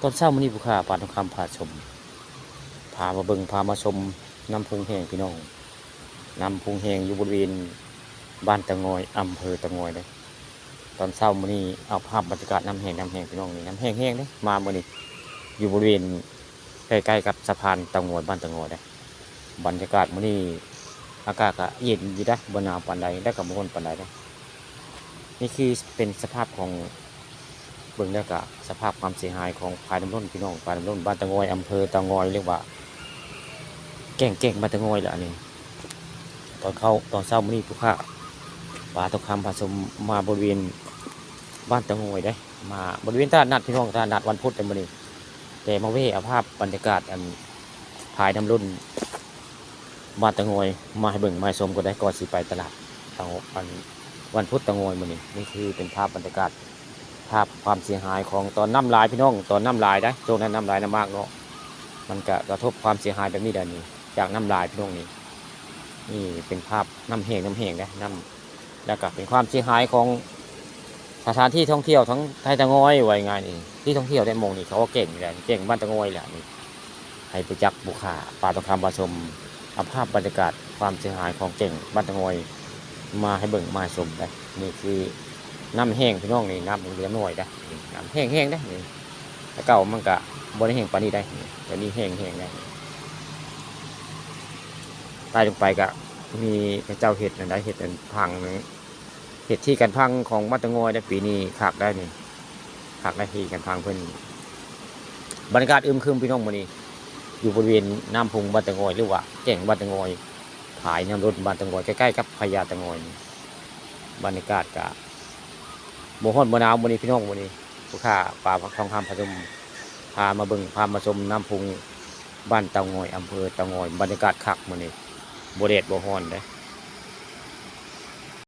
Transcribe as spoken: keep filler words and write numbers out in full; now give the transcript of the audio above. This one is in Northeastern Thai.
ตอนเช้ามื้อนี้ผู้ข้าปานทองคำพาชม พามาเบิ่ง พามาชมน้ำพุงแห้งพี่น้อง น้ำพุงแห้งอยู่บริเวณบ้านตะงอย อำเภอตะงอยเด้อ ตอนเช้ามื้อนี้เอาภาพบรรยากาศน้ำแห้ง น้ำแห้งพี่น้องนี่ น้ำแห้งแห้งเด้อ มามื้อนี้ อยู่บริเวณใกล้ๆกับสะพานตะงอย บ้านตะงอยเด้อ บรรยากาศมื้อนี้อากาศก็เย็นอยู่เด้อ บ่หนาวปานใด แล้วก็บ่ร้อนปานใดเด้อ นี่คือเป็นสภาพของ เบิ่งแล้วก็สภาพความเสียหายของฝายน้ำล้นพี่น้อง ฝายน้ำล้นบ้านตะงอย อำเภอตะงอย เรียกว่าแก่ง แก่งบ้านตะงอยแหละอันนี้ ตอนเข้า ตอนเช้ามื้อนี้ผู้ข้าปานทองคำพาชมมาบริเวณบ้านตะงอยเด้อ มาบริเวณตลาดนัดพี่น้อง ตลาดนัดวันพุธในมื้อนี้ แต่มาแวะเอาภาพบรรยากาศอันฝายน้ำล้น บ้านตะงอยมาให้เบิ่งมาให้ชมก่อนได้ ก่อนสิไปตลาด เอาอันวันพุธตะงอยมื้อนี้ นี่คือเป็นภาพบรรยากาศ ภาพความเสียหายของตอนน้ำหลายพี่น้อง ตอนน้ำหลายเด้อ ช่วงนั้นน้ำหลายน้ำมากเนาะ มันก็กระทบความเสียหายแบบนี้แหละนี่ จากน้ำหลายพี่น้องนี่ นี่เป็นภาพน้ำแห้ง น้ำแห้งเด้อ น้ำ แล้วก็เป็นความเสียหายของสถานที่ท่องเที่ยวทั้งไทยตะงอยว่าง่ายนี่ ที่ท่องเที่ยวในหม่องนี่เขาก็เก่งอยู่แล้ว เก่งบ้านตะงอยแหละนี่ ให้ไปจักผู้ข้าปานทองคำพาชม เอาภาพบรรยากาศความเสียหายของแก่งบ้านตะงอยมาให้เบิ่งมาให้ชมเด้อ นี่คือน้ำแห้งพี่น้องนี่ น้ำเหลือน้อยเด้อ นี่น้ำแห้งแห้งเด้อ นี่ แต่เก่ามันก็บ่ได้แห้งปานนี้ได้ นี่ แต่นี่แห้งแห้งได้ ใต้ลงไปก็มีเขาเจ้าเฮ็ดนั่นได้ เฮ็ดอันพังนี่ เฮ็ดที่กันพังของบ้านตะงอยได้ปีนี้คักได้นี่ คักได้ที่กันพังเพิ่น บรรยากาศอึมครึมพี่น้องมื้อนี้ อยู่บริเวณน้ำพุงบ้านตะงอย หรือว่าแก่งบ้านตะงอย ฝายน้ำล้นบ้านตะงอย ใกล้ๆกับพญาตะงอยนี่ บรรยากาศก็บ่ร้อนบ่หนาวมื้อนี้พี่น้อง มื้อนี้ผู้ข้าปานทองคำพาชม พามาเบิ่ง พามาชมน้ำพุงบ้านตะงอย อำเภอตะงอย บรรยากาศคักมื้อนี้ บ่แดดบ่ร้อนเด้อ